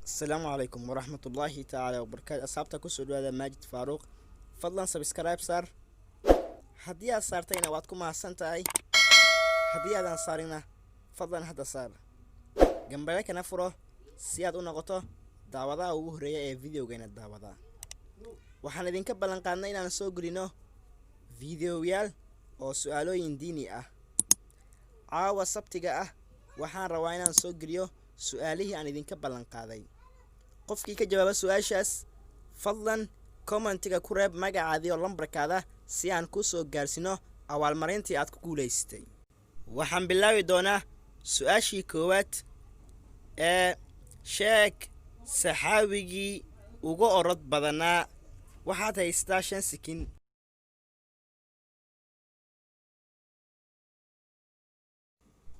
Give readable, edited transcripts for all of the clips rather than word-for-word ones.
Asalaamu calaykum waraxmatullaahi tacaala wabarakaatu. Asxaabta, kusoo dhawaada Maajid Faaruuq. Fadlan subscribe saar. Haddii aad saartayna, waad ku mahadsan tahay. Haddii aadan saarina, fadlan hadda saar, gambale kana furo si aad u noqoto daawadaha ugu horreeya ee videogeena daawada. Waxaan idinka ballan qaadnay inaan soo gelino videoyaal oo su-aalooyin diini ah. Caawa Sabtiga ah waxaan rabaa inaan soo geliyo su-aalihii aan idinka ballan qaaday. Qofkii ka jawaaba su-aashaas, fadlan commentiga ku reeb magacaadii oo lambarkaada si aan kuu soo gaarsino abaalmarintii aad ku guulaysatay. Waxaan bilaabi doonaa su-aashii koowaad ee: sheeg saxaabigii ugu orod badanaa. Waxaad haystaa 5 sikin.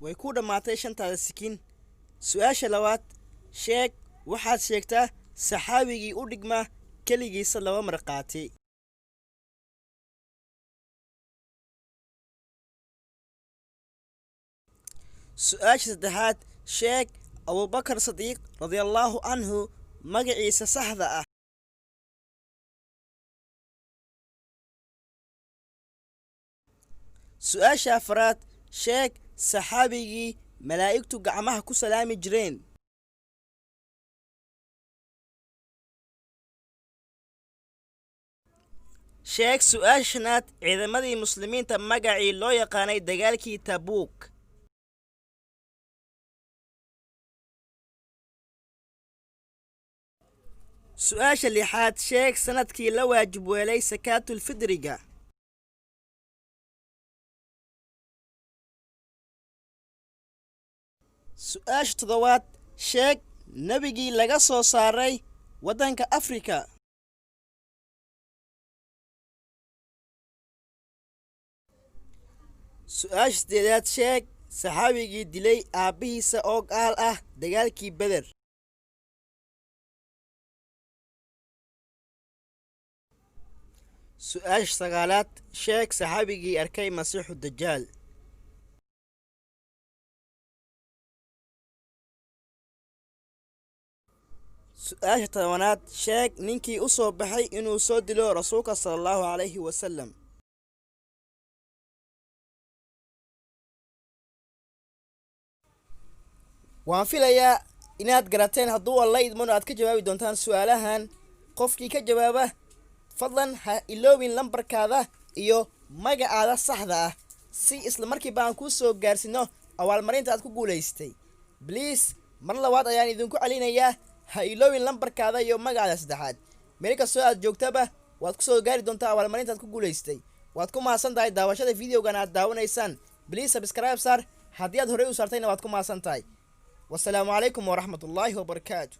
Way ku dhammaatay shantaada sikin. Su-aasha labaad: sheeg, waxaad sheegtaa saxaabigii u dhigma keligiisa laba markhaati. Su-aasha saddexaad: sheeg Abubakar Sadiiq radiallaahu canhu magaciisa saxda ah. Su-aasha afaraad: sheeg saxaabigii malaa'igtu gacmaha ku salaami jireen. Sheeg su-aasha shanaad ciidamadii Muslimiinta magacii loo yaqaanay dagaalkii Tabuuk. Su-aasha lixaad: sheeg sanadkii la waajib weelay sakaatulfidriga. Su-aasha toddobaad: sheeg nebigii laga soo saaray waddanka Afrika. Su-aasha sideedaad: sheeg saxaabigii dilay aabbihiisa oo gaal ah dagaalkii Beder. Su-aasha sagaalaad: sheeg saxaabigii arkay Masiixu Dajaal. Su-aasha 10aad: sheeg ninkii u soo baxay inuu soo dilo Rasuulka sala Allahu calayhi wasalam. Waan filayaa inaad garateen. Hadduu Alla idmona, aad ka jawaabi doontaan su-aalahan. Qofkii ka jawaaba, fadlan ha iloobin lambarkaada iyo magacaada saxda ah si isla markiiba aan kuu soo gaarsino abaalmarinta aad ku guulaystay. Please, mar labaad ayaan idinku celinayaa: ha iloobin lambarkaada iyo magacaada saddexaad. Meel kastoo aad joogtaba, waad kusoo gaari doontaa abaalmarinta aad ku guulaystay. Waad ku mahadsan tahay daawashada videogan aad daawanaysaan. Please subscribe saar. Haddii aad horey u saartayna, waad ku mahadsan tahay. Wasalaamu calaykum waraxmatullaahi wabarakaatu.